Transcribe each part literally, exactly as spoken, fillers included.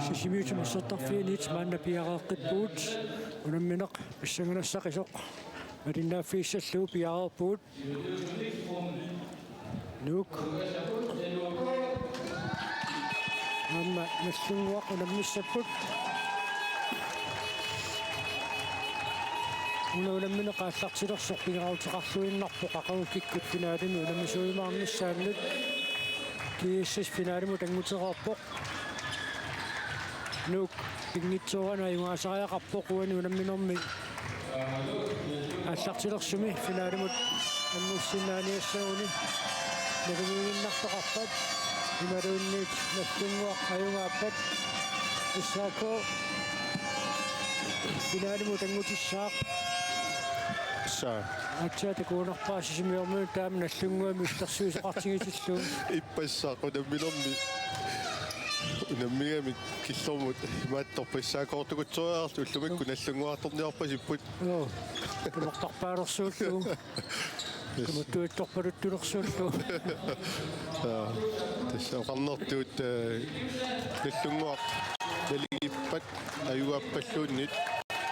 Sisimiut timersortarfianit maanna piareeqqippugut. Unammineq pissanganassaqisoq malinnaaffigissallugu piareerpugut. Nuuk. Aamma Nagdlunguaq unammissapput. Una unammineq aallartilersoq pingaaruteqarluinnarpoq aqagu kikkut finalimi unammisuujumaarnissaannut. G S S finalimut anngutereerpoq. Nuuk pinngitsoorani ajugaasariaqarpoq uani unamminermi aallartilersumi finalimut angusinnaaniassaguni. Nalunngiinnartoqarpat imaluunniit Nagdlunguaq ajugaappat S A K finalimut angutissaaq. Saa. Aatsaat takuunerpaaq Sisimiormiut taama Nagdlunguami illersuisoqartigitillugu. Ippassaq unamminermi. Unammigami killormut imaattorpassaakkoortukutsoriarlutik ullumikkut Nagdlunguartorniarpasipput. Joo. Kamortarpaalersuullugu. Yes. Kamattuittorpaluttulersuullugu. Aa, tassa oqarnertut, eh, Nagdlunguaq naligiippat ajugaappalluunniit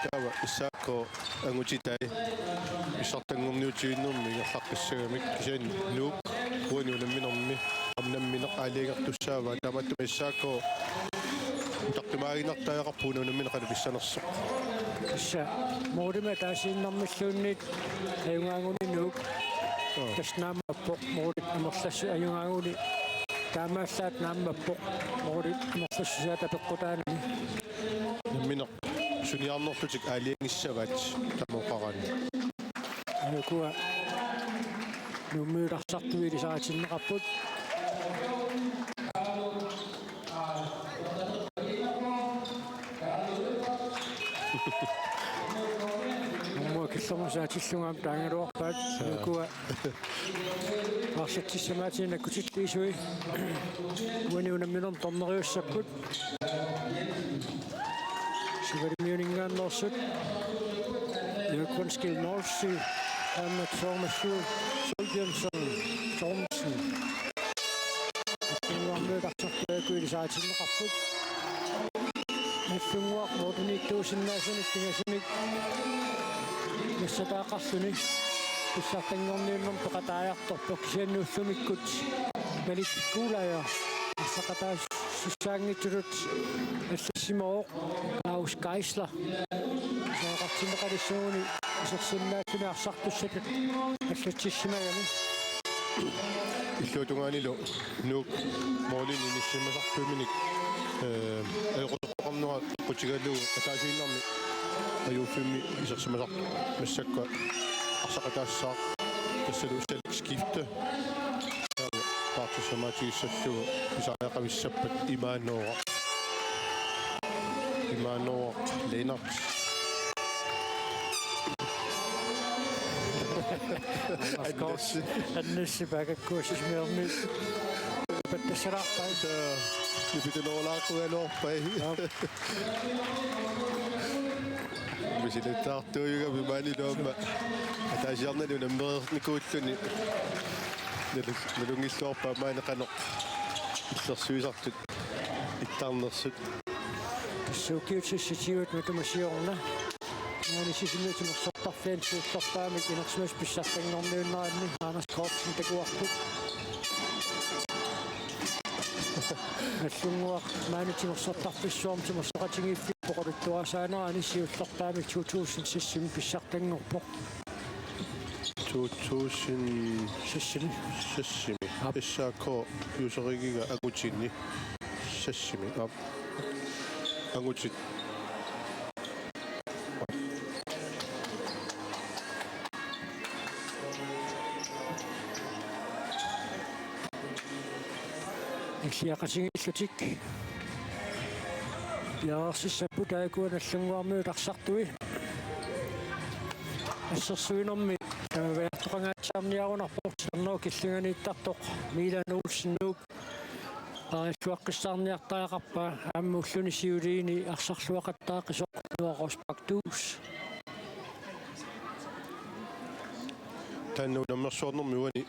taava S A K angutitai pissartanngorniutigiinnermi ingerlaqqissagamik kisianni Nuuk uani unamminermi aamma nammineq aalajangertussaavaa taamaattumik S A K utaqqimaaginnartariaqarpoq una unammineq qanoq pissanersoq. Tassa målimi ataasiinnarmilluunniit ajugaaguni Nuuk. Joo. Tassa naammappoq målit amerlassu ajugaaguni. Taamaallaat naammappoq målit amerlassusaata peqqutaanani. Nammineq suniarnerlutik aalajangissavaat tamoqarani. Ukua Nuummiut arsartui ilisaritinneqarput. Ummua killormut saatillugu aamma taagaluarpaat. Ukua aarsartissamaatini nakkutilliisui. Uani unamminermi dommeriussapput. Sivalimiuninngaanneersut. Joakim Skil Norsi, aamma Thomas Sol-, Solbjørnsen Thomsen. Nagdlunguarmiut arsartui ukua ilisaritinneqarput. Nagdlunguaq målimiittuusinnaasunut pingasunut nassataaqarluni pissartanngorniunnermut peqataajartorpoq kisianni ullumikkut Malik Kuulaaja arsaqataasussaanngitsutut allassimavoq. Claus Geisler. Saaqqartinneqalissaguni isersinnaassuni arsartussatut allatsissimagami. Illuatungaanilu Nuuk målini inissimasartuuminik, eh, ajoquteqarnera qutigalugu ataasiinnarni ajuuffimmi isersimasartoq massakkut arsaqataassaaq tassalu salg skifte. Taava paartissamaatigissallugit pisariaqavissappat Immanuaq. Immanuaq Lennert. Annas. Annassi paakakkuussismiormi. Pattassalaarpai. Tassa nipitunerulaartugaluarpai. Aap. Misilattaartuujugami maanilu aamma ataasiarnani unammereernikuulluni. Nalun-, nalunngilluarpaa maani qanoq illersuisartut ittarnersut. Suukiut sissitigut matuma siorna. Maani Sisimiut timersortarfiani siullerpaamik inersimasut pissartanngorniunneranni Anders Kortsen takuarput. Nagdlunguaq maani timersortarfissuarmi timersoqatigiiffiup oqaluttuarisaanerani siullerpaamik to tusind seks-imi pissartanngorpoq. To tusind seks-imi. Seks-imi. Aap. S A K Juuserigiga angutini. Seks-imi. Aap. Angutit. Illiaqatigiillutik piareersissapput, taakku Nagdlunguarmiut arsartui. Assersuinermi tamarmiartoqangaatsiarniarunarpoq, titarnerup killinganiittartoq Milan Olsen Nuuk. Paariilluaqqissaarniartariaqarpaa aamma ulluni siuliini arsarluaqattaaqisoq Noah Rosbach Duus. Taanna unammersuarnermi uani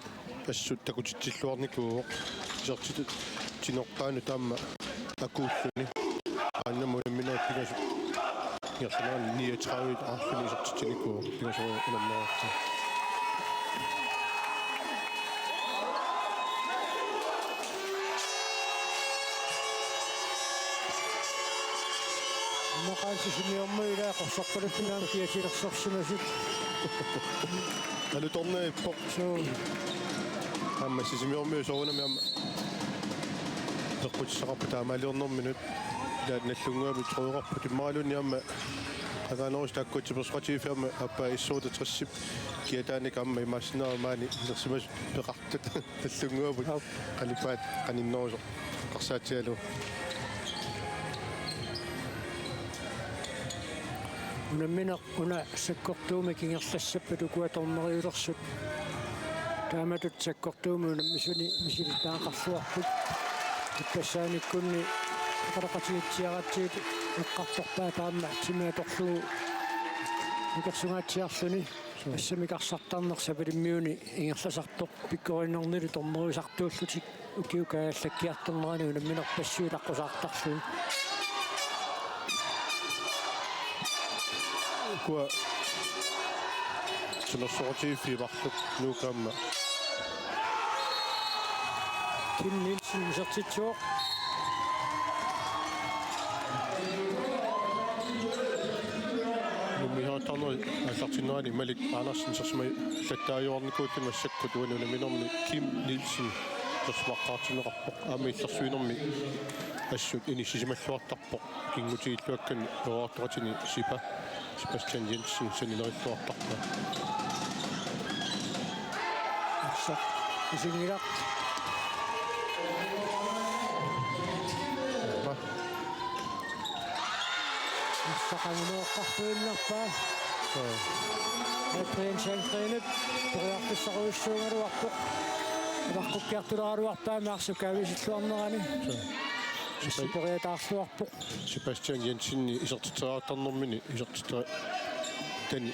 assut takutitsilluarnikuuvoq. Isertitut tinortaanut taama akuulluni. Namut unamminerit pingasut. Ingerlanerani niogtredive arfineq-marlunnik isertitsinikuuvoq, pingasut unammereerput. Maqaansi Sisimiormiut ilaa qorsorpaluttunik aamma kiasilersorsimasut. Alutornarpoq. Suu. Aamma Sisimiormiut soorunami aamma peqqutissaqarput taamaaliornerminut. Ilaa Nagdlunguamut trukkeqarput imaluunniit aamma qangaanerusut taakku tipersoqatigiiffiit aamma aappaa S-otteogtresip kiataanik aamma imaassinnaavoq maani isersimasut peqartut Nagdlunguamut. Aap. Qalipaat qaninnerusoq eqqarsaatigalugu. Unammineq una sakkortuumik ingerlassappat ukua dommeriulersut taamatut sakkortuumik unammisuni misilittagaqarluarput. Ippassaaniikkunni oqaloqatigiitsiaratsigit eqqartorpaat aamma timip atorlugu nukersungaatsiarluni. Assamik arsartarneq sapalimmiuni ingerlasartoq pikkoriinnarnilu dommeriusartuullutik ukiup kaajallakkiartornerani unamminerpassuit aqqusaartarlugit. Ukua timersoqatigiiffiit marluk Nuuk aamma. Kim Nielsen isertitsivoq. Unammisartarnerit aallartinnerani Malik Andersen isersimallattaajuarnikuulluni massakkut uani unamminermi Kim Nielsen isersimaqqaartinneqarpoq. Aamma illersuinermi assut inissisimalluartarpoq. Kinngutigilluakkanni peroriartoqatini Sipa, Sebastian Jensen sanilerilluartarpaa. Arsaq isinngilaq. Arsaq anguniarluinnarpaa. Adrian Sandgrenip periarfissarujussuugaluarpoq. Avaqqukkiartuleraluarpaa arsaq kaavisilluarnerani. Suu. Assi periataarluarpoq. Sebastian Jensen isertitseriartornermini isertitseri-, tani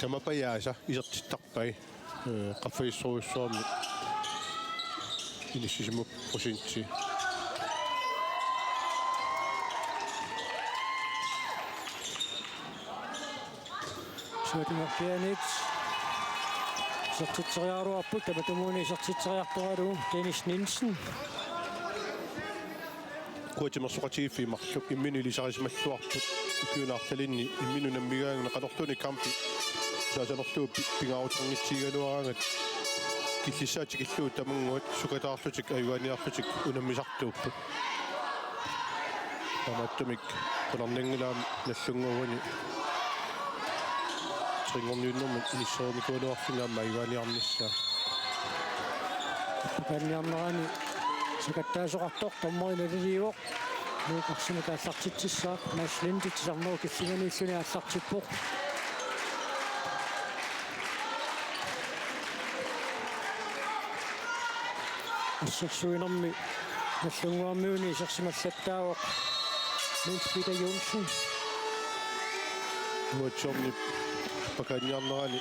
tamapajaasa isertittarpai, ee, qaffasissorujussuarmik inissisimavoq procentii. Suatungerpianit isertitseriaraluarput, tamatumuuna isertitseriartoralugu Dennis Nielsen. Ukua timersoqatigiiffiit marluk imminut ilisarisimalluarput. Ukiuni arlalinni imminut unammigaanni qanorluunniit kampi saasanerlugu pi-, pingaaruteqanngitsigigaluaraangat killissaat tikillugu tamannguat sukataarlutik ajugaaniarlutik unammisartuupput. Taamaattumik qularnanngilaq Nagdlunguani trinngorniunnermut inissereernikuugaluarluni aamma ajugaaniarnissaa. Pakaanniarnerani sakattaasoqartoq dommeri naliliivoq. Nuuk arsamik aallartitsissaaq, Mads Linde titarnerup killinganiilluni aallartippoq. Assersuinermi Nagdlunguarmiuni isersimallattaavoq Niels Peter Johnsen. Uatsiornip pakaanniarnerani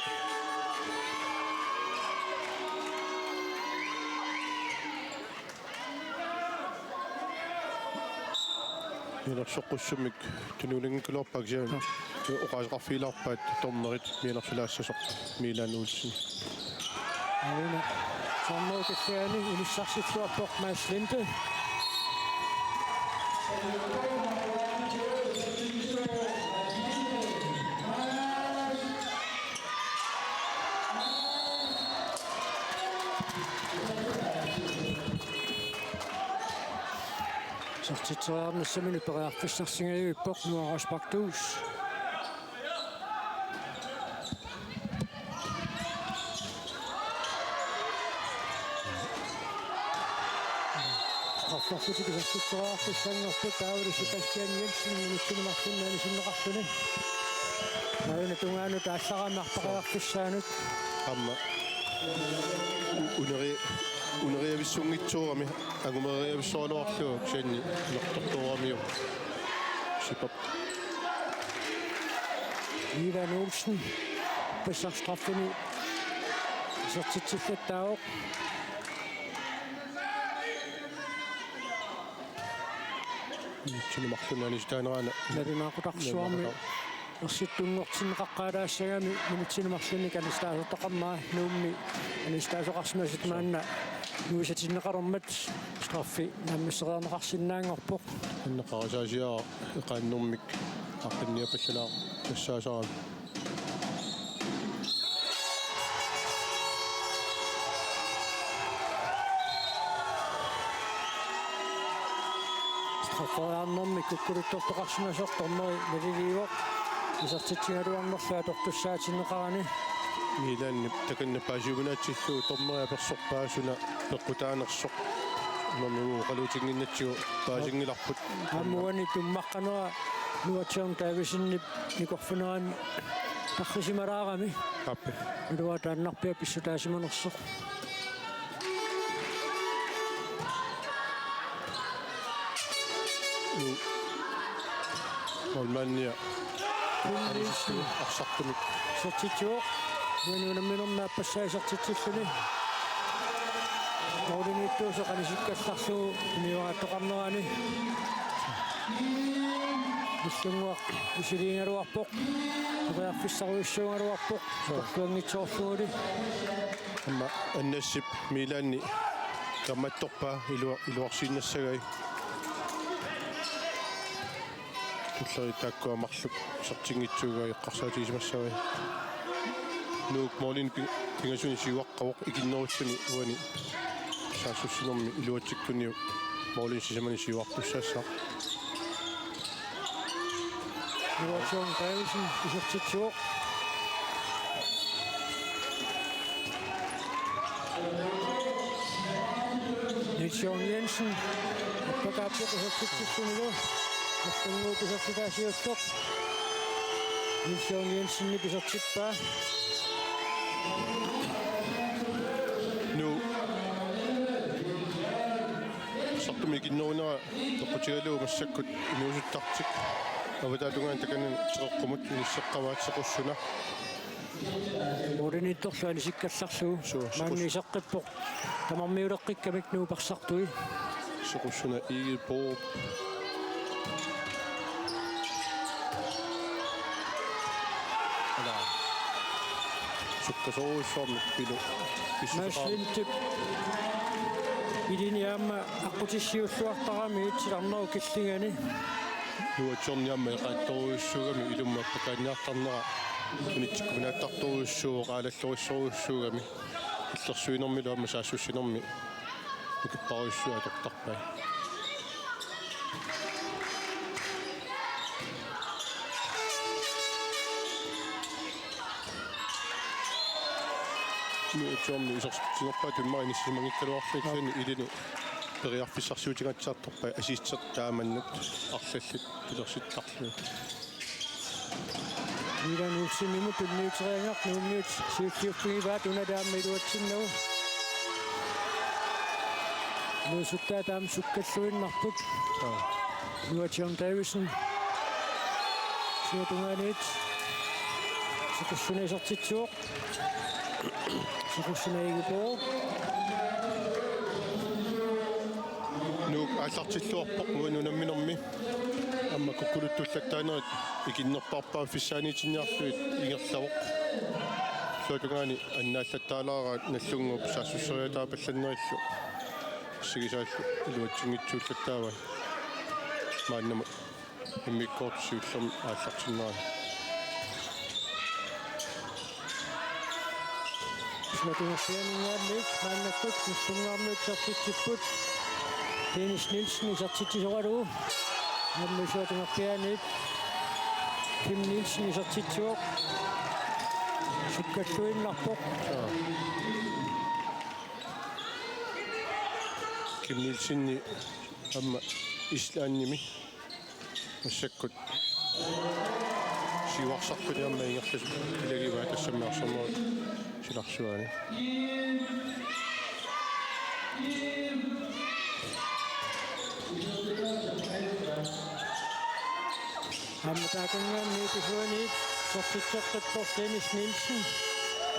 mianersoqqussummik tunuulanngikkaluarpaa kisianni oqaaseqarfigilaarpaat dommerit mianersulaassasoq Milan Olsen. Aana. Sammut kisianni inissarsilluarpoq Mads Linde. Isertitseriarnissamini periarfissarsingajuippoq Nuara Spartus. Strafferlutik isertitseriarfissanngorput taavalu Sebastian Jensen minutsini marlunni anisinneqarluni. Taavani tungaanut aallarami arpaqarfissaanut. Aamma u-, uneri-, uneriavissunngitsoorami angumeriavissoraluarlugu kisianni inortortooramiuk. Sipap. Ivan Olsen. Ippassaq straffini isertitsillattaavoq. Minutsinut marlunnik anisitaanerani. Nalunaaqutaq suarmi. Nalunaaqutaq. Ersittunngortinneqaqqaalaassagami minutsinut marlunnik anisitaasoqarmat Nuummi anisitaasoqarsimasut maanna nuisatinneqalermat straffi naammassereerneqarsinnaanngorpoq. Anneqarasaasiaq eqaannermik aqqinniappallalaaq tassaasarami. Strafferiarnermik kukkuluttortoqarsimasoq dommeri naliliivoq. Isertitsigaluarnerlu atortussaatinneqarani. Miilaannip takanna paasiuminaatsillugu dommeri apersorpaa suna peqqutaanersoq. Imaluunniit oqaluutinnginnatsigu paasinngilarput. Aamma uani tummaqqanera Nuatsiorn Davidsenip nikorfinerani tarrisimalaarami. Aappi. Iluaataannarpia pissutaasimanersoq. Målmandia. Kim Nielsen. Arsartumik. Isertitsivoq. Uani unamminermi aappassaa isertitsilluni. Målimiittuusoq anisikkallarlugu unioraattoqarnerani. Nillunnguaq isiliigaluarpoq. Periarfissarujussuugaluarpoq. Torluanngitsoorluguli. Aamma Annassip Miilaanni kammattorpaa ilua-, iluarsiinnassagai. Tulleriit taakkua marluk isertinngitsuugai eqqarsaatigisimassavai. Nuuk målinik pi-, pingasunik siuaqqavoq ikinnerulluni uani. Saassussinermi iluatsikkuniuk målinik sisamanik siuartussaassaaq. Iluatsiorn Davidsen isertitsivoq. Niels Jørgen Jensen. Appakaappoq isertitsillunilu. Arsartumik isertitaa siulleq. Niels Jørgen Jensenip isertippaa. Nuuk. Arsartumik ikinnerunera toqqutigalugu massakkut inuusuttartik. Avataatungaani takanani teqeqqumut inisseqqavaat Sequssuna. Målimiittorlu anisikkallarlugu. Suu, maanna Sequs-, iseqqippoq. Tamarmiuleqqikkamik Nuup arsartui. Sequssuna Egede Borup. Ala. Sukkasoorujussuarmik pilu. Mads Lindtip. Ilini aamma aqqutissiulluartarami itsilarnerup killingani. Nuatsiorni aamma eqaattorujussuugami ilumut appakaanniartarnera unitsikkuminaattartorujussuuvoq aalallorissorujussuugami. Illersuinermilu aamma saassussinermi nukipparujussuit atortarpai. Nuatsiorni isertitsinerpaatut immaqa inissisimanngikkaluarluni ilini periarfissarsiutigaatsiartorpai assistitut taamannut arlallit pilersittarlugit. Milan Olsenimut tunniuteriagaq Nuummiut siulliuffigivaat una taama iluatsinnagu. Nuusuttaa taama sukkalluinnarput. Aa. Nuatsiorn Davidsen. Siutungaaniit. Sequssuna isertitsivoq. Sequssuna Egede Borup. Nuuk aallartilluarpoq uani unamminermi. Aamma kukkuluttullattaanerit ikinnerpaarpaat fissaaniitinniarlugit ingerlavoq. Illuatungaani annaallattaalaaraat Nagdlunguup saassusseriataapallannerillu. Assigisaallu iluatsinngitsuullattaavai. Maannamut immikkoortut siullermik aallartinnerani. Siutungaaniit maannakkut Nagdlunguarmiut isertitsipput. Dennis Nielsen isertitsisoralugu. Aamma Siutungaaniit Kim Nielsen isertitsivoq. Sukkalluinnarpoq. Kim Nielsen aamma Islandimi massakkut siuarsartuni aamma ingerlasut ilagivaat tassami arsamut silarsuani. Aamma taakanngaanniit isuaniit isertitseqqippoq Dennis Nielsen.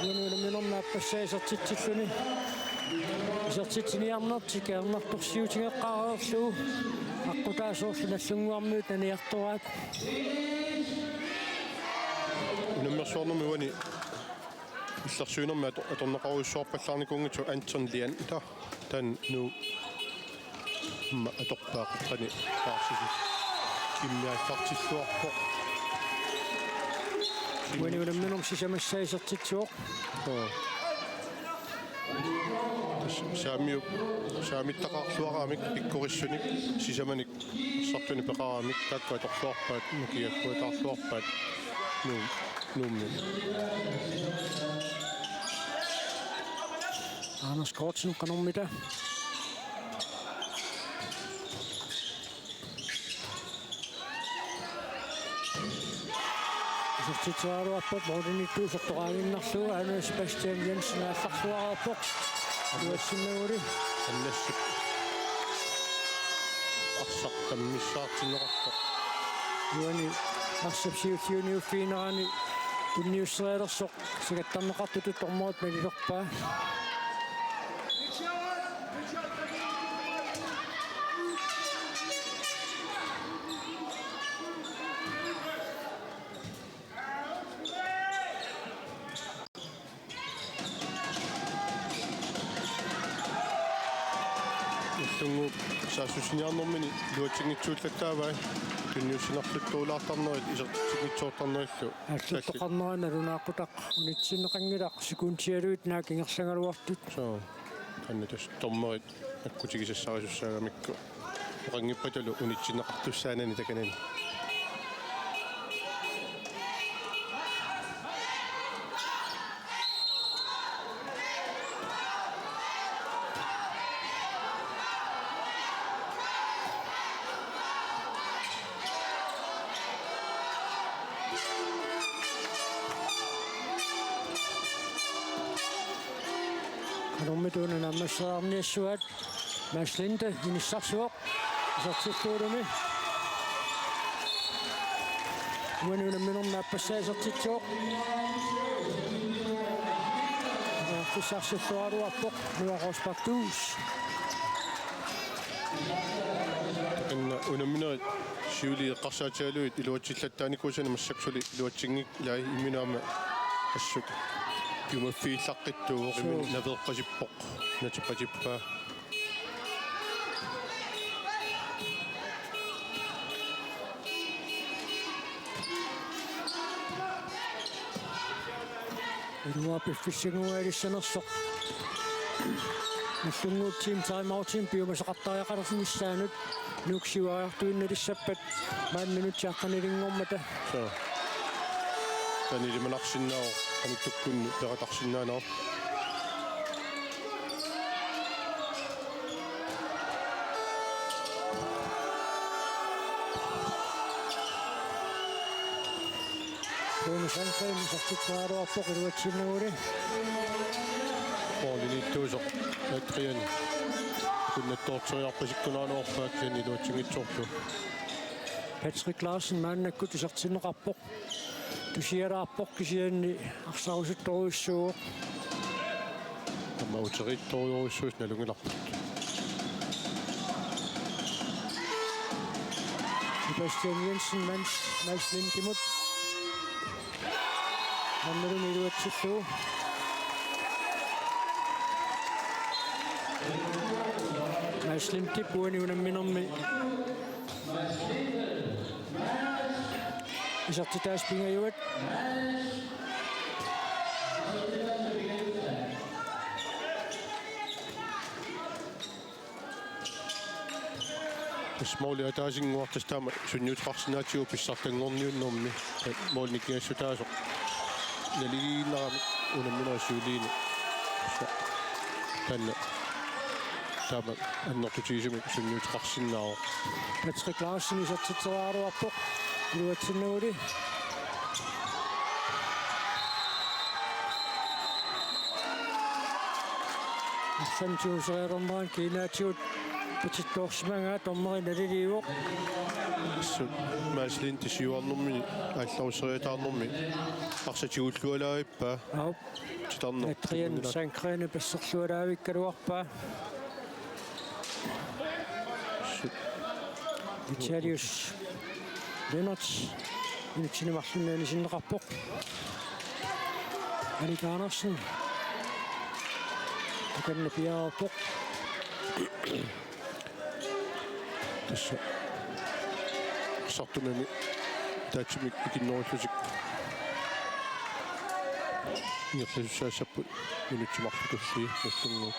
Uani unamminermi aappassaa isertitsilluni. Isertitsiniarnertik ajornartorsiutigeqqaareerlugu aqqutaat soorlu Nagdlunguarmiut naniartoraat. Unammersuarnermi uani illersuinermi ato-, atorneqarujussuarpallaarnikuunngitsoq Anton Lian. Ta-, taanna Nuuk aamma atorpaa qeqqani paarsisut. Kimmi aallartilluarpoq. Uani unamminermi sisamassaa isertitsivoq. Joo. Tassa saamiup-, saamittaqarluaramik pikkorissunik sisamanik arsartunik peqaramik taakku atorluarpaat, nukiakkuataarluarpaat Nuum-, Nuummi. Anders Kortsen, qanormita? Isertitseraluarpoq, målimiittoq usertoqaaginnarlugu, aamma Sebastian Jensen aallarluareerpoq. Iluatsinnaguli. Annassip arsaq tammissaartinneqarpoq. Uani arsap siulliuniuffiginerani tunniusserialersoq sigattarneqartutut dommerit malilerpaa. Nagdlunguup saassussiniarnermini iluatsinngitsuullattaavai, tunniussinerluttorulaartarnerit isertitsinngitsoortarnerillu. Aallartoqarnera nalunaaqutaq unitsinneqanngilaq, sekundialuit naak ingerlagaluartut. Soo, taanna tassa dommerit akkutigisassarisussaagamikkit. Oqanngippatalu unitsinneqartussaanani takanani. Qanormita una naammassereerniassuat? Mads Linde inissarsivoq. Isertittuulumi. Uani unamminermi aappassaa isertitsivoq. Isertitsisarsilluaraluarpoq Noah Rosbach Duus. Taanna unamminerit siuliini eqqarsaatigalugit iluatsillattaarnikuusani massakkut suli iluatsinngik-, ilai imminut aamma assut. Piumaffigillaqqittoq, suu, imminut naveeqqasippoq. Natsipatippaa. Iluaa piffissannguaq ilissanersoq. Nagdlunguup team timeoutinik piumasaqartariaqalernissaanut Nuuk siuariartuinnalissappat maani minutsit aqqanilinngormata. Soo. Taanna ilimanarsinnaavoq, qanittukkut peqatarsinnaaneq. Rune Sandgren isertitseraluarpoq iluatsinnaguli. Målimiittuusoq Adrian. Kunnattoorteriarpasikkunaraluarpaa kisianni iluatsinngitsoorlugu. Patrick Larsen maannakkut isertinneqarpoq. Tusialaarpoq kisianni arsarusuttorujussuuvoq. Aamma uteriittorujussuusoq nalunngilarput. Sebastian Jensen, Mads, Mads Lindimut. Aammalumi iluatsillugu. Mads Lindip uani unamminermi isertitaasut pingajuat. Tassa måli ataasinnguaq tassa taama sunniuteqarsinnaatigut pissartanngorniunnermi. Måli nikingassutaasoq naligiinnaramik unamminerit siuliini. Taanna taama annertutigisumik sunniuteqarsinnaavoq. Patrick Larsen isertitseraluarpoq iluatsinnaguli. Arsaq tusarialernerani kiinaatsigut Aappatittoorsimagaa, dommeri naliliivoq. Assut Mads Linde siuarnermini aallaruseriataarnermi arsaq tigullualaavippaa. Aap. Titarneq. Adrian Sandgreni passerlualaavikkaluarpaa. Vitalius Lennert minutsini marlunni anisinneqarpoq. Alik Andersen. Ukanna piaarpoq. Tassa arsartumami ataatsimik ikinnerullutik ingerlasussaassapput minutsit marluk tulliit nallunnguit.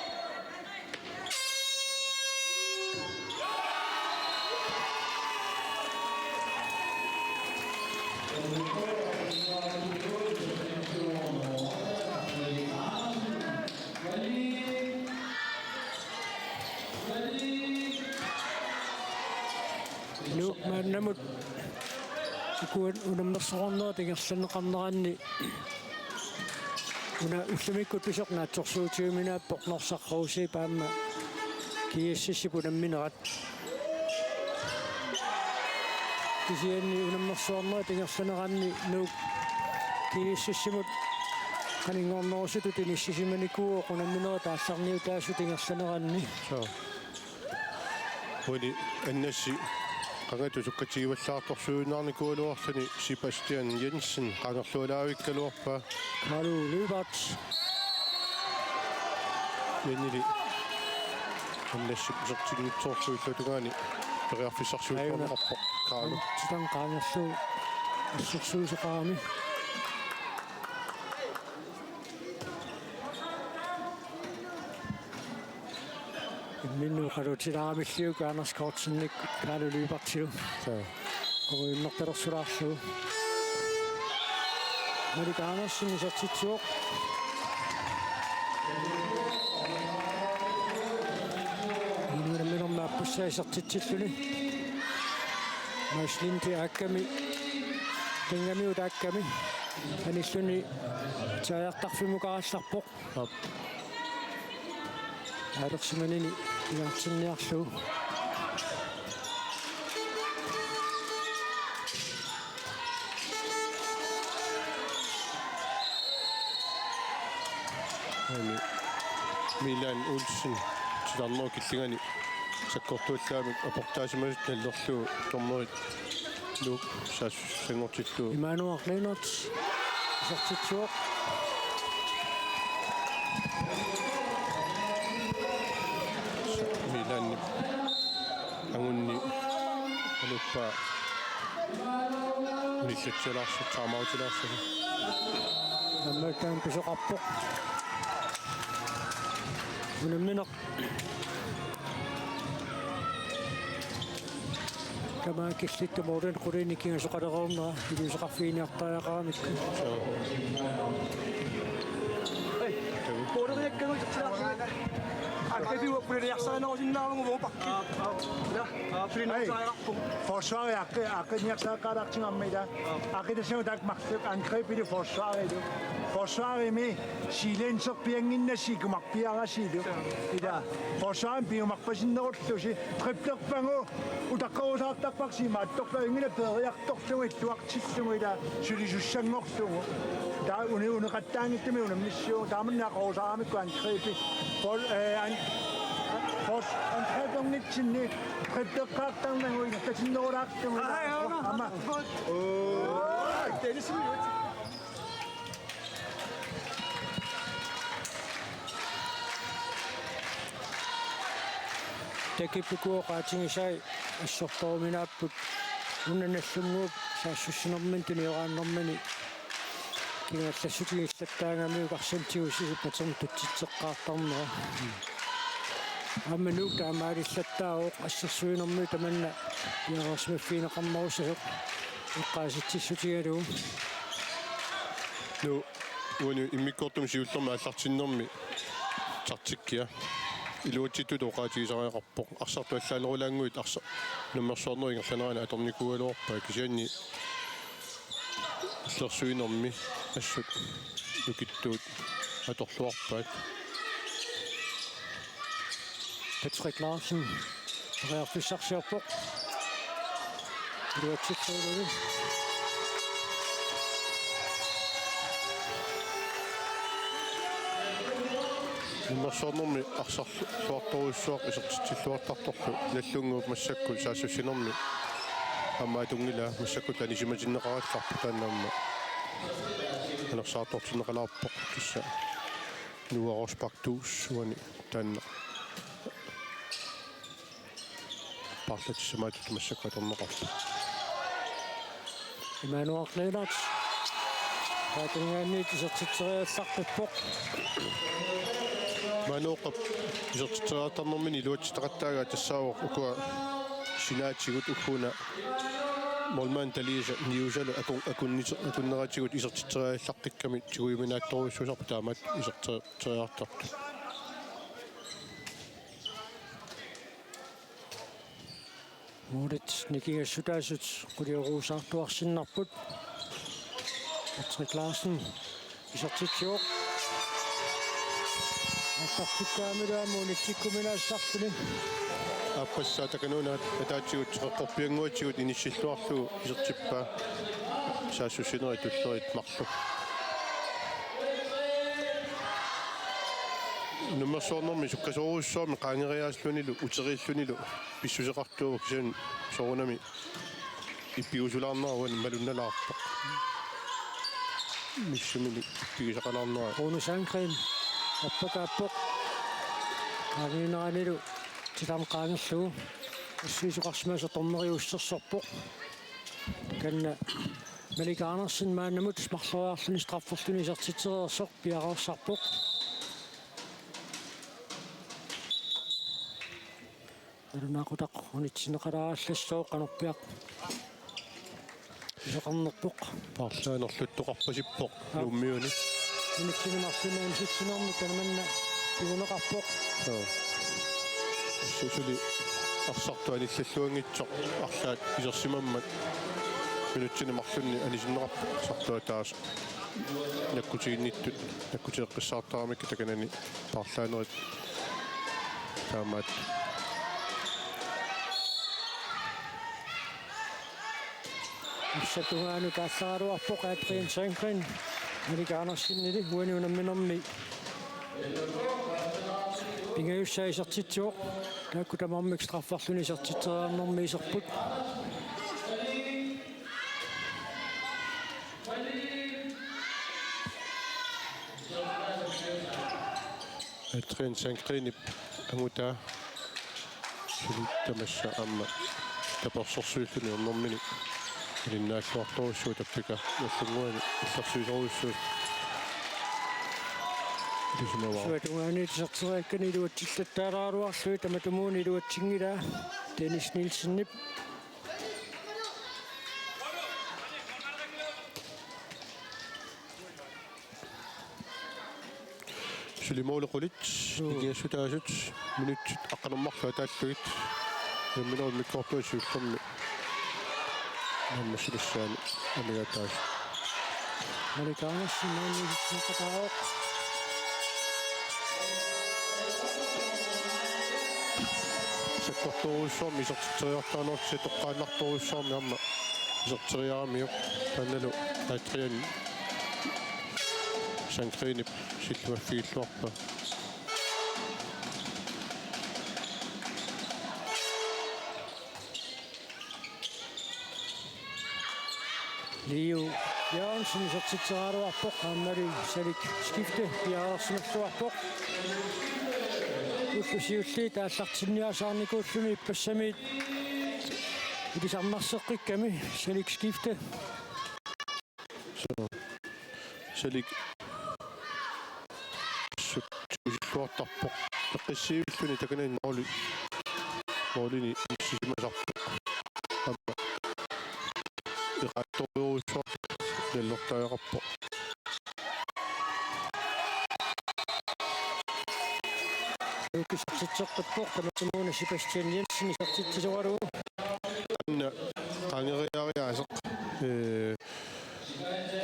Nuuk maannamut ukua unammersoqarnerat ingerlanneqarneranni una ullumikkut pisoq naatsorsuutigiuminaappoq Norsaq Rosip aamma G S S-ip unamminerat. Kisianni unammersuarnerit ingerlaneranni Nuuk G S S-imut qaninngornerusutut inissisimanikuuvoq unamminerit aallarniutaasut ingerlaneranni. Suu. Uani Annasi qangatut sukkatigivallaartorsuiunnaarnikuugaluarluni Sebastian Jensen qaangerlualaavikkaluarpaa. Kalu Lyberth. Uanili Annasi isertinngitsoorlugu illuatungaani periarfissarsiuteqarpoq Kalu. Titan qaangerlugu assersuisoqarami. Imminnut oqalutsilaaramillugu Anders Kortsenip Kalu Lyberthillu. Suu. Oqaluunnertalersulaarlugu. Malik Andersen isertitsivoq. Inuunermi aappassaa isertitsilluni. Mads Linde aakkami. Qingamiut aakkami. Anilluni taagortarfimmukarallarpoq. Aap. Aalersimanini iartinniarlugu. Aani Milan Olsen titarnerup killingani sakkortuallaamik aportaasimasutut nallerlugu dommerit Nuuk saassussanngortillugu. Immanuel Lennert isertitsivoq. Milanip angunni aluppaa unillatsialaarsoq, timeoutilaarsoq. Nammakkaan pisoqarpoq. Unammineq. Tamaat killittumut qulinik kingusoqalereernerat iliuuseqarfiginiartariaqaramikku. Ei, puuleriakkagut tilaarsiga. Akkapiup puuleriarsarinerusinnaavagut uupakki. Ja, puuleriarsarinerusinnaavagut. Forsvari aqqi-, aqqiniarsariaqalaartigu aamma ila. Aqqitassavut taakku marluk angrebili forsvarilu. Forsvarimi silenserpiannginnassi ikumarpiarasilu. Ila. Forsvarimi piumarpasinnerullusi. Triplerpagu. Utaqqerusaartarparsi imaattorlu ajunngilaq peeriartorlugu illuartillugu ila sulisussanngorlugu. Taava uni-, uneqattaanngitsumik unammissuugut taamani aqorusaaramikku angrebi. Fol-, eh, an-, fos-, angreberngitsinni tripleqqaartarnagu ingerlatinnerulaartugu ila. Ai, ai, ai. Aamma. Oi. Tennis. Takippikuu oqaatigisai assortoruminaapput una Nagdlunguup saassussinermini tunioraannermini kingallassutigillattaagamiuk arsamik tigusisoq paterni tutsitseqqaartarnera. Aamma Nuuk taamaalillattaavoq assersuinermi tamanna piareersimaffigineqarnerussasoq eqqaasitsissutigalugu. Nuuk uani immikkoortumi siullermi aallartinnermi taktikkia iluatsitut oqaatigisariaqarpoq. Arsartut allaanerulaannguit arsa-, unammersuarnerup ingerlanerani atornikuugaluarpaat kisianni illersuinermi assut nukittuut atorluarpaat. Patrick Larsen. Periarfissarsiorpoq. Iluatsillugu. Nummersuarnermi arsarluartorujussuaq isertitsilluartartorlu Nagdlunguup massakkut saassussinermi aamma atunngilaa, massakkut anisimatinneqarallarpoq taanna aamma anersaartortinneqalaarpoq tassa Noah Rosbach Duus uani taanna paarlatissamaattut massakkut atorneqarpoq. Immanuel Lennert. Aatsaanngaanniit isertitseriallaqqippoq. Immanueqap isertitseriartarnermini iluatsitaqattaagaa tassaavoq ukua sinaatigut ugguuna målmandip taliasa niusalu akun-, akunnit-, akunneratigut isertitseriallaqqikkami tigujuminaattorujussuusarput taamaattoq isertitseriartartut. Målit nikingassutaasut quliorusartuarsinnarput. Patrick Larsen isertitsivoq. Aallartikkaangamilu aamma unitsikkuminaassarluni. Aappassaa Takanuunaat ataatigut qeqqorpiannguatigut inissilluarlugu isertippaa saassussinerit tullerit marluk. Nummersuarnermi sukkasoorujussuarmik qaangeriaasallunilu uteriillunilu pissuseqartuuvoq, kisianni soorunami ippigusulaarnera uani malunnalaarpoq. Misissuminik ippigisaqalaarnera. Rune Sandgren appakaappoq. Qaangiineranilu titarneq qaangerlugu. Assigisoqarsimasoq dommeriussersorpoq. Taanna Malik Andersen maannamut marloriarluni strafferluni isertitsereersoq piareersarpoq. Alunaaqutaq unitsinneqalaarallassaaq qanorpiaq isoqarnerpoq. Paarlaanerluttoqarpasippoq. Aa. Nuummiuni. Unitsineq marlunnik anisitsinermi tamanna kinguneqarpoq. Joo. Su-, suli arsartoq anillalluanngitsoq arlaat isersimammat. Unitsineq marlunnik anisinneqarpoq arsartoq ataaseq. Nakkutiginnittut, nakkutigeqqissaartaramikku takanani paarlaanerit taamaat. Arsap tungaanut aallaraluarpoq Adrian Sandgren, Malik Andersenili uani unamminermi pingajussaa isertitsivoq, taakku tamarmik strafferluni isertitseriarnermi iserput. Adrian Sandgrenip angutaa suli tamassa aamma tapersersuilluni ernermini alinnaalluartorujussuuvoq, tappika Nagdlunguani illersuisorujussuuvoq. Ilisumavara. Suatungaani iserteriakkani iluatsillattaaraluarlugit tamatumuuna iluatsinngilaa Dennis Nielsenip. Suli måli qulit, joo, nikingassutaasut, minutsit aqqaneq-marluk ataallugit. Unamminerup immikkoortuata siullermi naammassinissaani amigaataasut. Malik Andersen maanna isertitseqataavoq. Sakkortoorujussuarmik isertitseriartarinersi toqqaannartorujussuarmik aamma iserteriaramiuk. Taannalu Adrian Sandgrenip sillimaffigilluarpaa. Leo Jørgensen isertitseraluarpoq, aammali Salik skifte piareersimalluarpoq. Ullut siulliit aallartinniarsaarnikuulluni ippassamiit ilisarnarseqqikkami Salik skifte. Salik sut tigusilluartarpoq. Eqqissiivilluni takanani måli-, målini inissisimasarpoq. Aamma eqaattorujussuartut nalortariaqarpoq. Isertitseqqippoq, tamatumuuna Sebastian Jensen isertitsisoralugu. Anna qaangeriariaaseq, ee,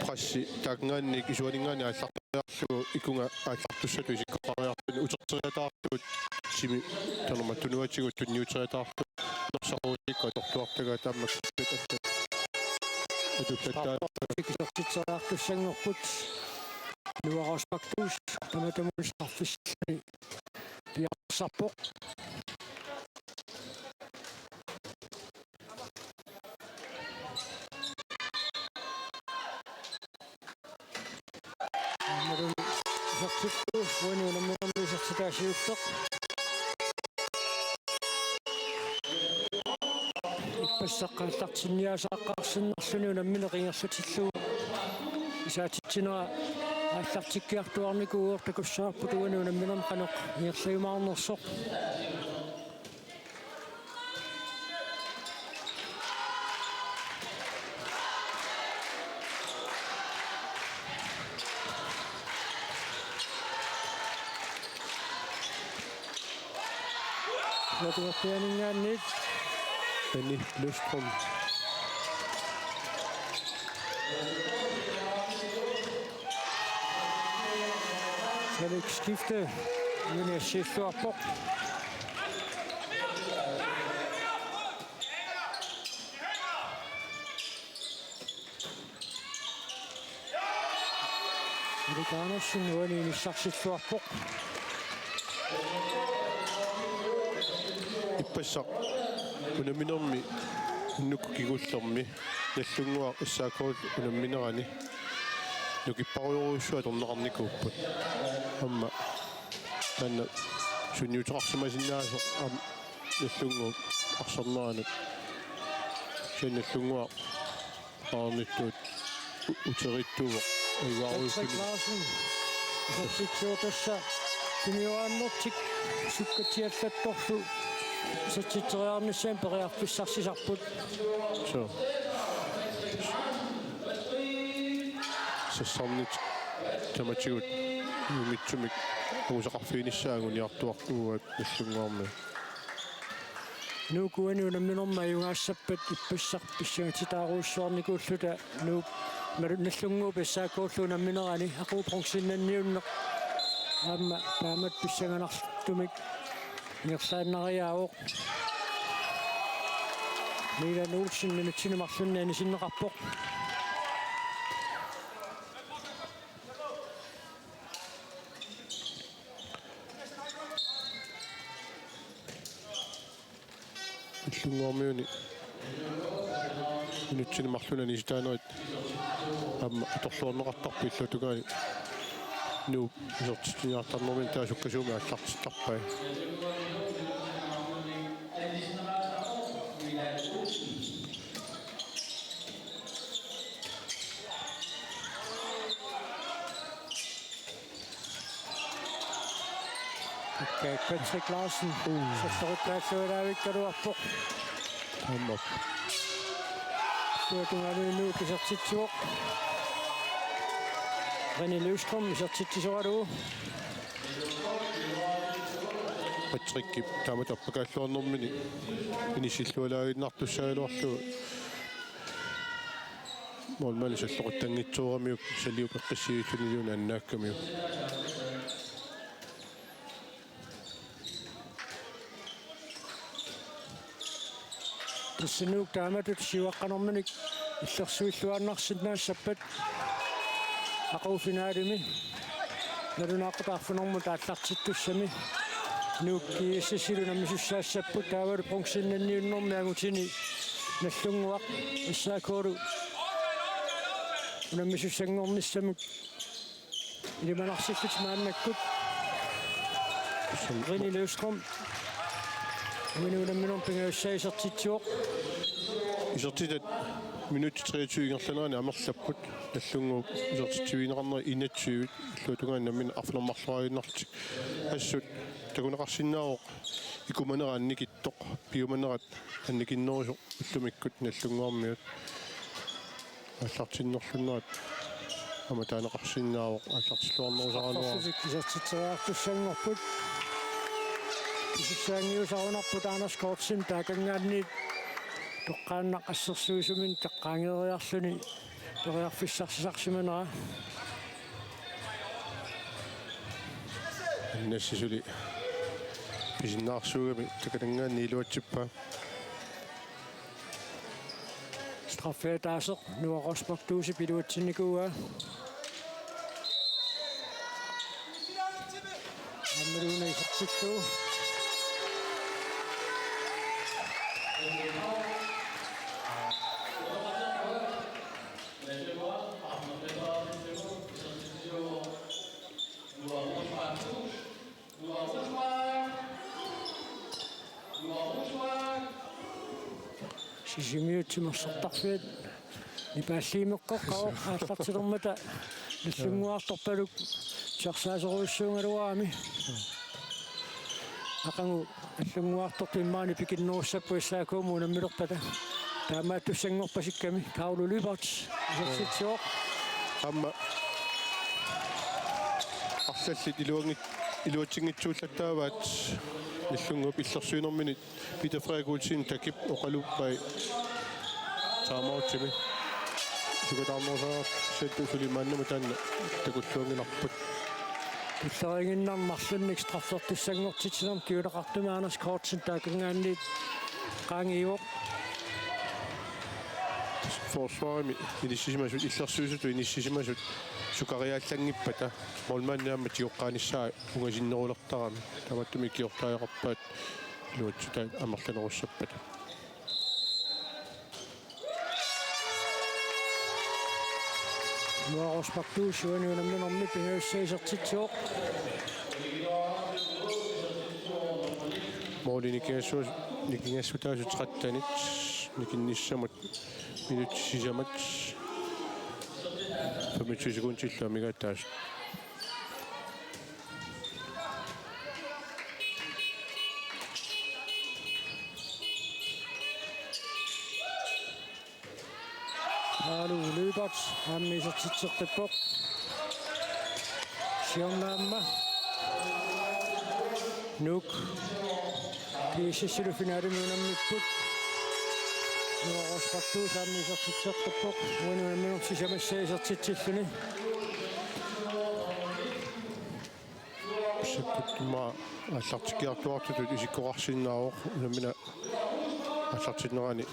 pressi taakkunanngaanniit isuaninngaanniit aallar- Isertitseriarlugu ikunga aallartussatut isikkoqariarluni uterteriataarlugu timi tanerma tunuatigut tunniuteriataarlugu. Norsaq Rosenikkut atorluartagaat aamma atullattaa. Isertitseriartussanngorput. Nuarauspartuus tamatumunnga sarfissalluni piareersarpoq. Aammalu isertittoq uani unamminermi isertitaa siulleq. Ippassaq aallartinniarsaaqqaarsinnarluni unammineq ingerlatillugu isaatitsinera aallartikkiartuarnikuuvoq, takussavarput uani unamminermi qanoq ingerlajumaarnersoq. Illuatungaaninngaanniit Benny Løvstrøm. Felix Skifte, Junior Schiffluarpoq. Erik Andersen uani inissarsilluarpoq. Ippassaq unamminermi unnuk kingullermi Nagdlunguaq S A K-p unamminerani nukipparujorujussuaq atorneqarnikuupput. Aamma taanna sunniuteqarsimasinnaasoq aamma Nagdlunguup arsarneranut. Kisianni Nagdlunguaq aarnittuut u-, uterittuuvoq. Patrick ajugaarujussuarnik Larsen. Isertitsivoq tassa tunioraannertik sukkatsiallattorlu isertitseriarnissamut periarfissarsisarput. Suu. Sassarneq tamatigut unammisumik angusaqarfiginissaa anguniartuartuugaat Nagdlunguarmiut. Nuuk uani unamminermi ajugaassappat ippassaq pissangatitaarujussuarnikuulluta Nuuk, Nagdlunguup S A K-llu unamminerani aqagu bronzennanniunneq aamma taamatut pissanganartumik ingerlaannariaavoq. Milan Olsen minutsini marlunni anisinneqarpoq. Nagdlunguarmiuni minutsini marlunni anisitaanerit aamma atorluarneqartarput illuatungaani Nuup isertitsiniartarnermini taava sukkasuumik aallartittarpai. Ikka Patrick Larsen. Uh. Sassarutaalluaraavikkaluarpoq. Aamma. Illuatungaani Nuuk isertitsivoq. René Løvstrøm isertitsisoralugu. Patrickip taamatut appakaalluarnermini inissillualaaginnartussaagaluarlugu. Målmandi salloqittanngitsooramiuk saliup eqqissiviusuniliuna annaakkamiuk. Tassa Nuuk taamatut siuaqqanerminik illersuilluaannarsinnaassappat aqagu finaalimi nalunaaqutaq arfineq-marlunut aallartittussami Nuuk GSS-ilu unammisussaassapput, taavalu bronzennanniunnermi angutini Nagdlunguaq S A K-lu unammisussanngornissamut ilimanarsillutik maannakkut. René Løvstrøm uani unamminermi pingajussaa isertitsivoq. Isertitat minutsit treogtyve ingerlaneranni amerlapput. Nagdlunguup isertitsivigineqarneri enogtyve, illuatungaani nammineq arfineq-marloriaaginnarlutik. Assut takuneqarsinnaavoq ikumanera annikitsoq, piumanerat annikinnerusoq ullumikkut Nagdlunguarmiut. Aallartinnerlunnerat aamma taaneqarsinnaavoq aallartilluarnerusaraluarpoq. Qaffassusikkut isertitseriartussanngorput. Isertitseriartussanngorput Anders Kortsen taakanngaanniit toqqaannaq assersuisuminni taqqaangeeriarluni periarfissarsisarsimanera. Nassi suli pisinnaarsuugami takananngaanniit iluatsippaa. Straffe ataaseq Noah Rosbach Duusip iluatsinnikuuaa. Aammalu una isertillugu. Sisimiut timersortarfiat nipaalliimeqqoqqavoq aallartilermata Nallunnguartorpaluk tjorsaasorujussuugaluarami. Aqagu Nallunnguartortut imaani pikinnerussapput S A K-mut unammilerpata. Taamaattussanngorpasikkami Kaulu Lyberth isertitsivoq. Aamma arlallit iluanngit-, iluatsinngitsuullattaavaat Nallunnguup illersuinermini Peter Frederik Olsen Takip oqaluppai timeoutimi. Sukataarnersaartut suli maannamut taanna takulluanngilarput. Tulleriiginnarmik marlunnik straffertussanngortitsinermut kinguneqartumik Anders Kortsen taakanngaanniit qaangiivoq. Forsvarimi inissisimasut, illersuisutut inissisimasut sukariaallanngippata målmandip aamma tigoqqaanissaa ungasinnerulertarami. Tamattumik ikiortariaqarpaat iluatsitaat amerlanerussappata. Noah Rosbach Duus uani unamminermi pingajussaa isertitsivoq. Måli nikingassu-, nikingassutaasut trettenit nikinnissamut minutsit sisamat femogtyve sekundillu amigaataasut. Kaulu Lyberth aamma isertitseqqippoq. Siorna aamma Nuuk P S S-ilu finalimi unammipput. Noah Rosbach Duus aamma isertitseqqippoq. Uani unamminermi sisamassaa isertitsilluni. Massakkut immaqa aallartikkiartuaartutut isikkoqarsinnaavoq, unammineq aallartinnerani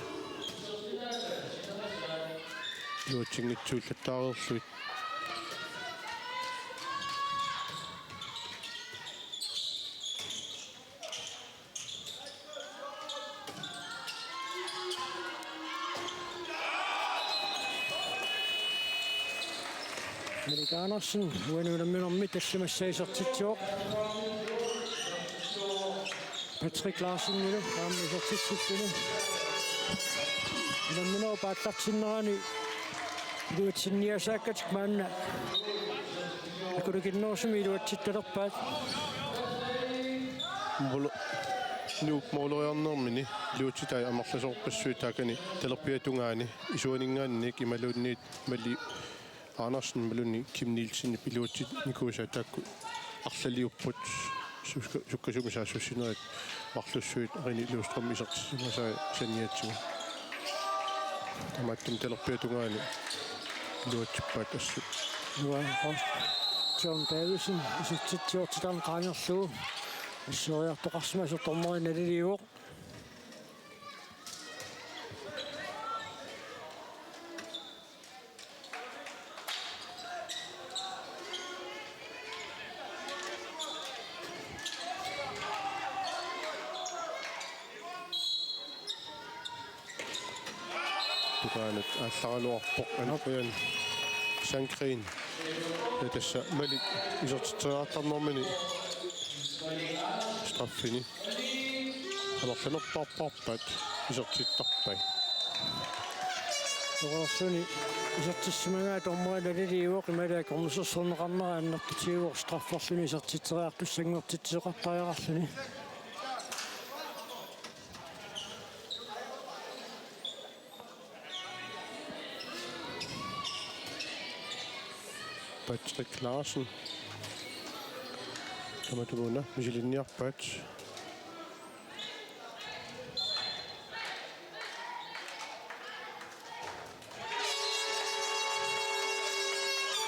iluatsinngitsuullattaareerlugit. Erik Andersen uani unamminermi tallimassaa isertitsivoq. Patrick Larsenilu aamma isertitsilluni. Unamminerup aallartinnerani iluatsinniasaakkatik maanna akulikinnerusumik iluatsittalerpaat. Mål-, Nuuk måleriarnermini iluatsitai amerlasoorpassuit taakani talerpiata tungaani, isuaninngaanniit imaluunniit Mali Andersen imaluunniit Kim Nielsenip iluatsinnikuusaat taakku arlaliupput, sukka-, sukkasuumik saassussinerit marlussuit Rene Løvstrøm isertitsisimasai saniatigut. Tamaattumi talerpiata tungaani iluatsippaat assut. Nuanneqaaq. John Davidsen isertitsivoq titarneq qaangerlugu. Assoriartoqarsimasoq dommeri naliliivoq. Tungaanut aallaraluarpoq Anfian Sandgreen. Ja tassa Malik isertitseriartarnermini straffini amerlanerpaarpaat isertittarpai. Torersuni isertissimagaat dommeri naliliivoq, imaluunniit akornusersorneqarnera annertutigivoq, strafferluni isertitseriartussanngortitsisoqartariaqarluni. Patrick Larsen. Tamatumuuna misilinniarpaat.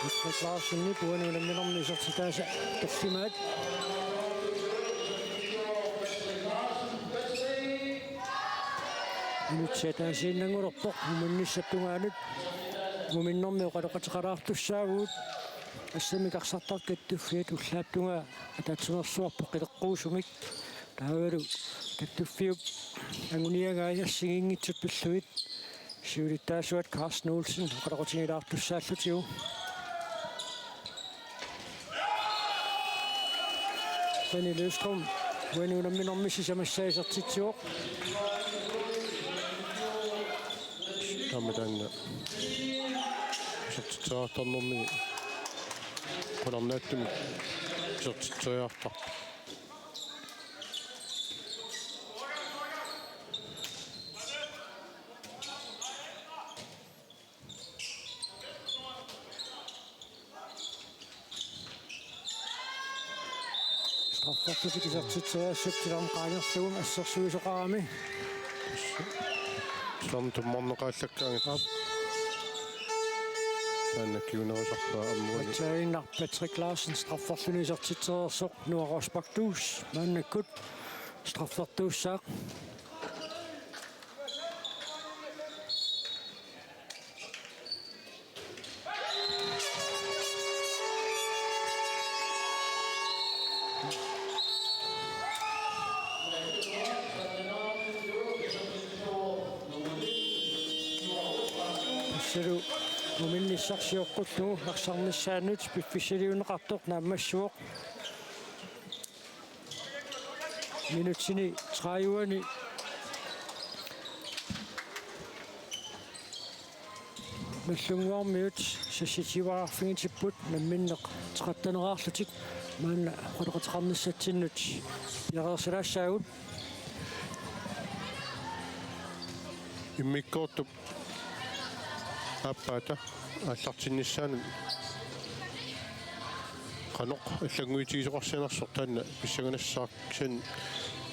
Patrick Larsenip uani unamminermi isertitaasa tallimaat. Minutsit ataasiinnanngulerpoq muminnissap tungaanut. Muminnermi oqaloqateqalaartussaavugut. Assammik arsartartut Kattuffiat ullaap tungaa ataatsimeersuarput qileqquusumik. Taavalu Kattuffiup anguniagai assigiinngitsut pillugit siulittaasuat Carsten Olsen oqaloqatigilaartussaallugu. Benny Løvstrøm, uani unamminermi sisamassaa isertitsivoq. Taama taanna isertitseriartornermi qularnaatsumik isertitseriartorpoq. Strafferlutik isertitseriassutsit tilam qaangerlugu assersuisoqarami. Tilam tummarneqaallakkaangat. Aap. Taanna kingunerisarpaa ammuani. Atsaaginnaq Patrick Larsen strafferluni isertitsereersoq, Noah Rosbach Duus maannakkut straffertuussaaq. Tassalu muminnissaq sioqqullugu arsarnissaanut piffissaliunneqartoq naammassivoq. Minutsini tredive-ani Nagdlunguarmiut seksogtyve-arfigitipput, namminneq tretten-eraarlutik maanna oqaloqateqarnissatsinnut piareersalaassaagut. Immikkoortup aappaata aallartinnissaanut qanoq allannguitigisoqarsimanersoq taanna pissanganassaaq, kisianni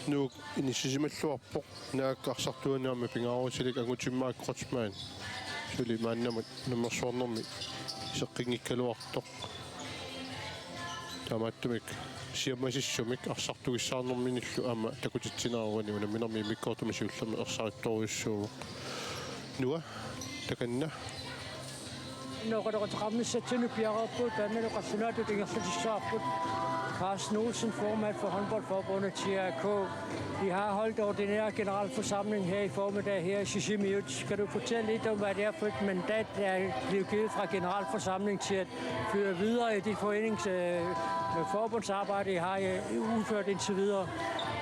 Nuuk inissisimalluarpoq. Naak arsartuani aamma pingaarutilik Angutimmaak Kreutzmann suli maannamut unammersuarnermi iseqqinngikkaluartoq. Taamaattumik siammasissumik arsartugissaarnerminillu aamma takutitsinera uani unamminermi immikkoortumi siullermi ersarittorujussuuvoq. Noah, takanna. Oqaloqateqarnissatsinnut piareerput, taannalu qallunaatut ingerlatissavarput. Carsten Olsen, formand for håndboldforbundet, siger, K, I har holdt ordinær generalforsamling her i formiddag her i Sisimiut. Kan du fortælle lidt om, hvad det er for et mandat, der er blevet givet fra generalforsamling til at føre videre i det forenings-, øh, forbundsarbejde, I har, øh, udført indtil videre?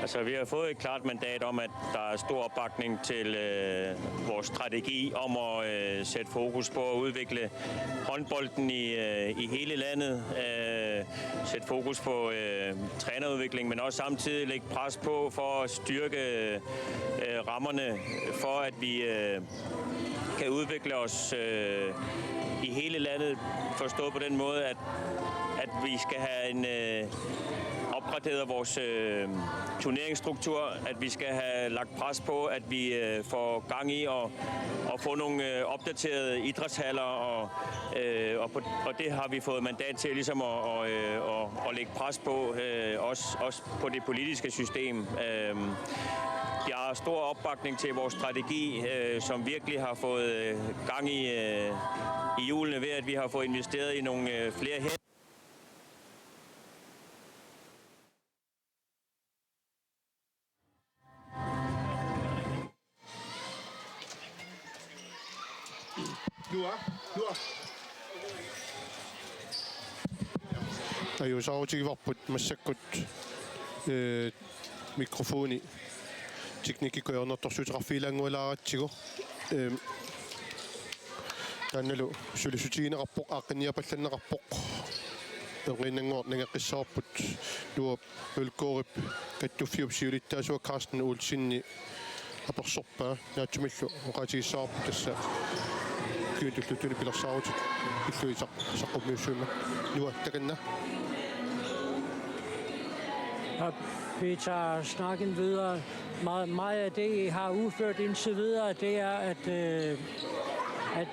Altså, vi har fået et klart mandat om, at der er stor opbakning til, øh, vores strategi om at, øh, sætte fokus på at udvikle håndbolden i, øh, i hele landet, øh, sætte fokus på, øh, trænerudvikling, men også samtidig lægge pres på for at styrke, øh, rammerne for, at vi, øh, kan udvikle os, øh, i hele landet, forstået på den måde, at, at vi skal have en, øh, opgraderet vores, øh, turneringsstruktur, at vi skal have lagt pres på, at vi, øh, får gang i at, at få nogle, øh, opdaterede idrætshaller, og, øh, og, på, og det har vi fået mandat til ligesom at, og, øh, og, at lægge pres på, øh, også, også på det politiske system. Øh, vi har stor opbakning til vores strategi, øh, som virkelig har fået, øh, gang i, øh, i hjulene ved, at vi har fået investeret i nogle, øh, flere hænder. Nuah, Nuah. Ajuusaarutigivarput massakkut, eh, mikrofoni teknikkikkut ajornartorsiuteqarfigilaanngualaaratsigu. Ehm, taannalu sulissutiginiarneqarpoq, aaqqinniapallanneqarpoq. Eqqinnanngooq nangeqqissavarput Nuup Mølgaardip Kattuffiup siulittaasua Carsten Olsenip apersorpaa. Naatsumillu oqaatigissavarput tassa ukiuni tulliuttuni pilersaarutit pillugit saq-, saqqummiussuimmat. Nuah, takanna. Og vi tager snakken videre. Meget, meget af det, I har udført indtil videre, det er, at, øh, at,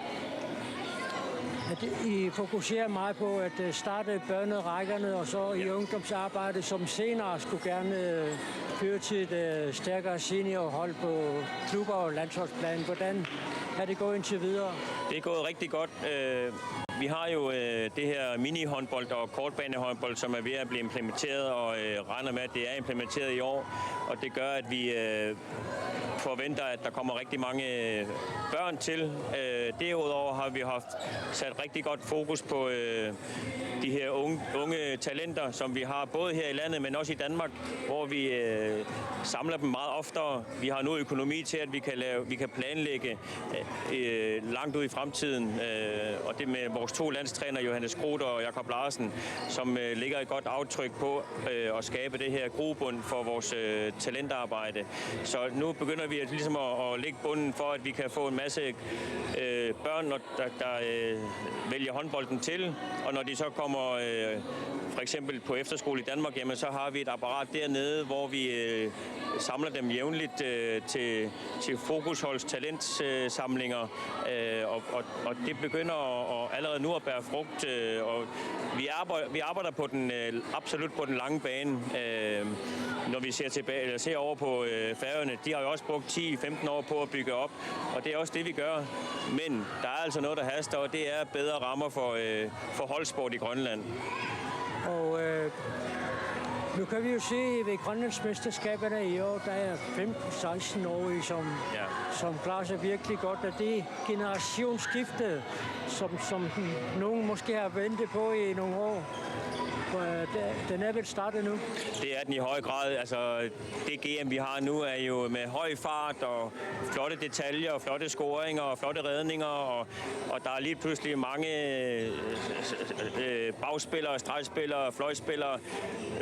I fokuserer meget på at øh, starte børnerækkerne og så i ungdomsarbejde, som senere skulle gerne øh, føre til et øh, stærkere seniorhold på klubber og landsholdsplan. Hvordan er det gået indtil videre? Det er gået rigtig godt. Øh, Vi har jo øh, det her mini-håndbold og kortbanehåndbold, som er ved at blive implementeret, og øh, regner med, at det er implementeret i år. Og det gør, at vi øh, forventer, at der kommer rigtig mange øh, børn til. Øh, derudover har vi haft sat rigtig godt fokus på øh, de her unge, unge talenter, som vi har både her i landet, men også i Danmark, hvor vi øh, samler dem meget oftere. Vi har nu økonomi til, at vi kan, lave, vi kan planlægge øh, langt ud i fremtiden. Øh, og det med vores to landstræner, Johannes Groth og Jakob Larsen, som øh, lægger et godt aftryk på øh, at skabe det her grobund for vores øh, talentarbejde. Så nu begynder vi at, ligesom at, at lægge bunden for, at vi kan få en masse øh, børn, når der, der øh, vælger håndbolden til, og når de så kommer øh, for eksempel på efterskole i Danmark, jamen så har vi et apparat dernede, hvor vi øh, samler dem jævnligt øh, til, til fokusholds talentsamlinger, øh, og, og, og det begynder at, at allerede nu at bære frugt, øh, og vi arbejder, vi arbejder på den øh, absolut på den lange bane. Øh, når vi ser tilbage, eller ser over på øh, Færøerne, de har jo også brugt ti femten år på at bygge op, og det er også det, vi gør. Men der er altså noget, der haster, og det er bedre rammer for, øh, for holdsport i Grønland. Og øh, nu kan vi jo se ved Grønlandsmesterskaberne i år, der er femten seksten-årige, som, ja, som klarer sig virkelig godt, og det generationsskifte, som, som nogen måske har ventet på i nogle år, øh, det- den er vel startet nu. Det er den i høj grad. Altså, det G M, vi har nu, er jo med høj fart og flotte detaljer og flotte scoringer og flotte redninger, og, og der er lige pludselig mange øh, øh, bagspillere, stregspillere, fløjspillere,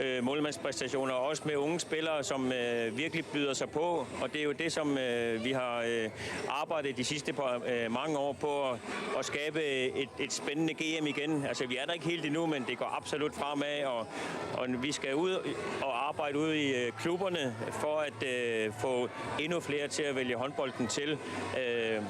øh, målmandspræstationer, og også med unge spillere, som øh, virkelig byder sig på. Og det er jo det, som øh, vi har øh, arbejdet de sidste par, øh, mange år på at, at skabe et, et spændende G M igen. Altså, vi er der ikke helt endnu, men det går absolut fremad, og, og vi skal ud og arbejde ude i øh, klubberne for at øh, få endnu flere til at vælge håndbolden til. Øh,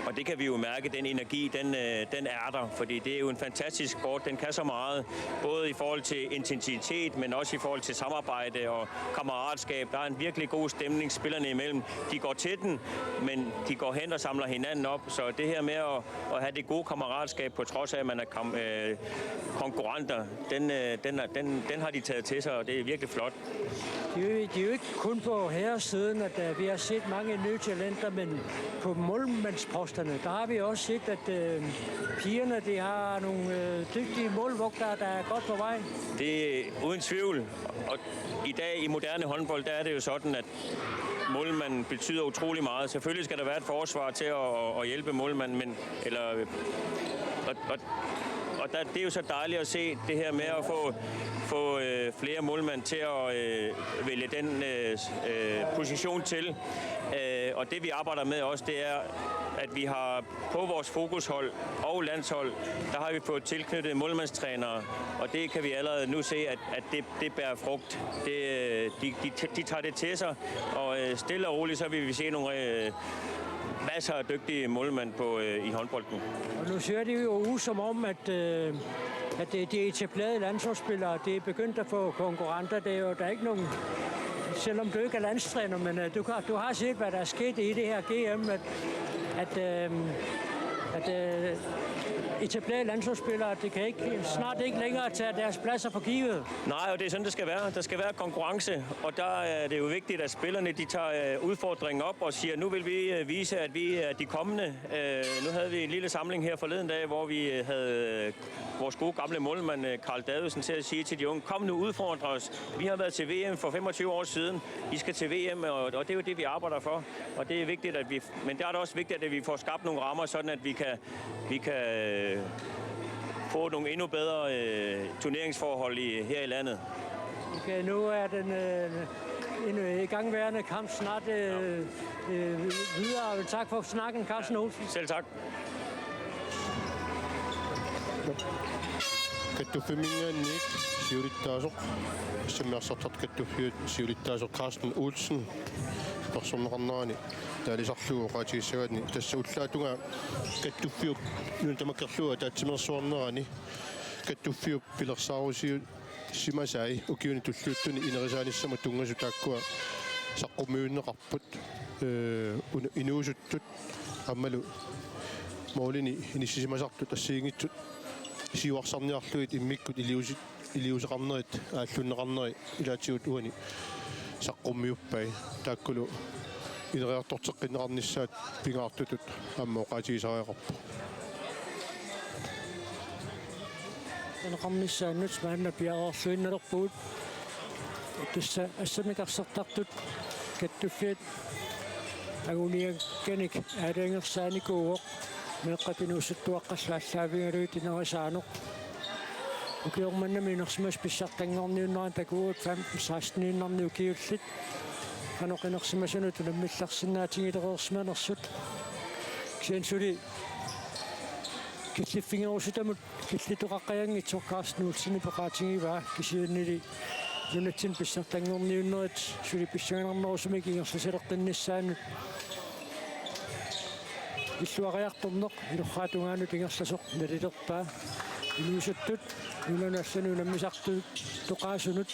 og det kan vi jo mærke, den energi, den, øh, den er der, fordi det er jo en fantastisk sport. Den kan så meget, både i forhold til intensitet, men også i forhold til samarbejde og kammeratskab. Der er en virkelig god stemning spillerne imellem. De går til den, men de går hen og samler hinanden op. Så det her med at, at have det gode kammeratskab, på trods af, at man er kam- øh, konkurrenter, den, øh, den, er, den, den har de taget til sig, og det er virkelig flot. Det er, jo, det er jo ikke kun på herresiden, at uh, vi har set mange nye talenter, men på målmandsposterne, der har vi også set, at uh, pigerne, de har nogle uh, dygtige målvogtere, der er godt på vej. Det er uden tvivl. Og i dag i moderne håndbold, der er det jo sådan, at målmanden betyder utrolig meget. Selvfølgelig skal der være et forsvar til at, at hjælpe målmanden, men, eller, og, og, og der, det er jo så dejligt at se det her med at få, få øh, flere målmænd til at øh, vælge den øh, øh, position til. Øh, og det vi arbejder med også, det er, at vi har på vores fokushold og landshold, der har vi fået tilknyttet målmandstrænere, og det kan vi allerede nu se, at, at det, det bærer frugt. Det, øh, de, de, de tager det til sig, og øh, stille og roligt, så vil vi se nogle øh, masser af dygtige målmænd på, øh, i håndbolden. Og nu ser det jo ud som om, at, øh, at det, det er etablerede landsholdsspillere, det er begyndt at få konkurrenter. Det er jo, der er ikke nogen, selvom du ikke er landstræner, men øh, du, kan, du har set, hvad der er sket i det her G M, at, at, øh, at øh, etablerede landsholdsspillere, det kan ikke, snart ikke længere tage deres pladser for givet. Nej, og det er sådan, det skal være. Der skal være konkurrence, og der er det jo vigtigt, at spillerne, de tager øh, udfordringen op og siger, nu vil vi øh, vise, at vi er de kommende. Øh, nu havde vi en lille samling her forleden dag, hvor vi øh, havde øh, vores gode gamle målmand øh, Karl Davidsen til at sige til de unge, kom nu, udfordre os. Vi har været til V M for femogtyve år siden. I skal til V M, og, og det er jo det, vi arbejder for. Og det er vigtigt, at vi, men der er det også vigtigt, at vi får skabt nogle rammer, sådan at vi kan, vi kan øh, få nogle endnu bedre øh, turneringsforhold i, her i landet. Okay, nu er den øh, en øh, igangværende kamp snart øh, øh, videre. Tak for snakken, Carsten Olsen. Selv tak. Kattuffimminiit siulittaasoq, Sisimiut Arsartartut Kattuffiat siulittaasoq Carsten Olsen, persorneqarnerani Taalisarlugu oqaatigissagaanni tassa ullaatungaa kattuffiup nuna tamakkerlugu ataatsimeersuarnerani kattuffiup pilersaarusiu- simasai ukiuni tulliuttuni inerisaanissamut tunngasut taakkua saqqummiunneqarput, ee, una-, inuusuttut aammalu målini inissisimasartut assigiinngitsut siuarsarniarlugit immikkut iliuusi-, iliuuseqarnerit aallunneqarneri ilaatigut uani saqqummiuppai. Taakkulu ineriartorteqqinneqarnissaat pingaartutut aamma oqaatigisariaqarpoq. Taneqarnissaannut maanna piareerluinnalerpugut. Tassa assammik arsertartut kattuffiat anguniakkanik aalajangersaanikuuvoq, meeqqat inuusuttuaqqallu aallaavigalugit inerisaanut. Ukioq mannami inersimasut pissartanngorniunneranni takuvugut fem seksten-iinnarni ukiullit. Qanoq inersimasunut unammillersinnaatigilereersimanersut. Kisianni suli killiffigerusutamut killitoqaqqajanngitsoq Carsten Olsenip oqaatigivaa, kisiannili nunatsinni pissartanngorniunnerit suli pissanganarnerusumik ingerlasaleqqinnissaannut illuariartorneq inorhaa tungaanut ingerlasoq nalilerpaa. Inuusuttut nunanut allanut unammisartutoqaasunut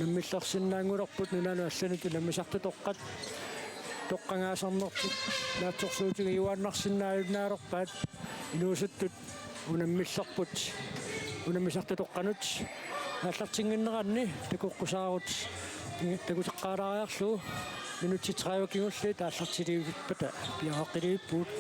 unammillersinnaanngulerput, nunanut allanut unammisartutoqqat toqqagaasarnerput naatsorsuutigiuaannarsinnaajunnaarpaat. Inuusuttut unammillerput unammisartutoqqanut aallartinnginneranni takoqqusaarut takuteqqaalaariarlugu minutsit tredive kingulliit aallartilivippata piareeqqilivippugut.